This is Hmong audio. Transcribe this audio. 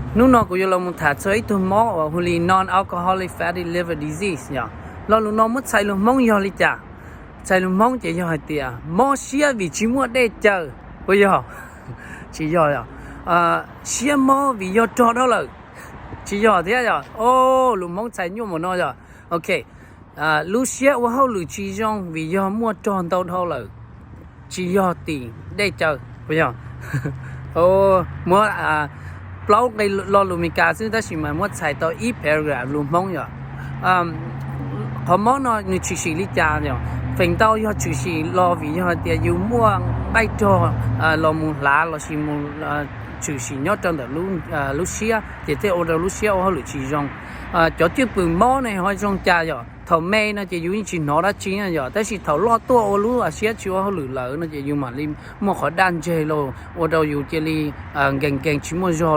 Hnub no kuv yuav los mus tham txog ib tug mob uas hu li non-alcoholic fatty liver disease yom. Lo lus no muab txhais lus Hmoob yog li cas? Txhais lus Hmoob ces yog hais tias mob siab vim tsis muaj dej caw, puas yog? Tsis yog yom. Siab mob vim yog rog dhau lawm, tsis yog thiab yom. O, lus Hmoob txhais nyuaj mus no yom. Ok, lub siab ua hauj lwm tsis zoo vim yog muaj rog ntau dhau lawm, tsis yog tim dej caw, puas yog? Muab plaub nqe lo lus Meskas xwb tab sis mas muab txhais tau ib paragraph lus Hmoob yom. Qhov mob no nws tshwm sim li cas yom? Feem ntau yog tshwm sim los vim yog hais tias yus muaj nqaij rog los mus hlav lossis mus tshwm sim nyob rau ntawm lub siab ces thiaj ua rau lub siab ua hauj lwm tsis zoo. Cov cwj pwm mob ne ho zoo cas yom? Thaum me no ces yus yeej tsis hnov dab tsi yom, tab sis thaum loj tuaj ua lub siab tsis ua hauj lwm lawm no ces yus mam li muaj qhov daj ntseg los ua rau yus cia li nkees nkees tsis muaj zog.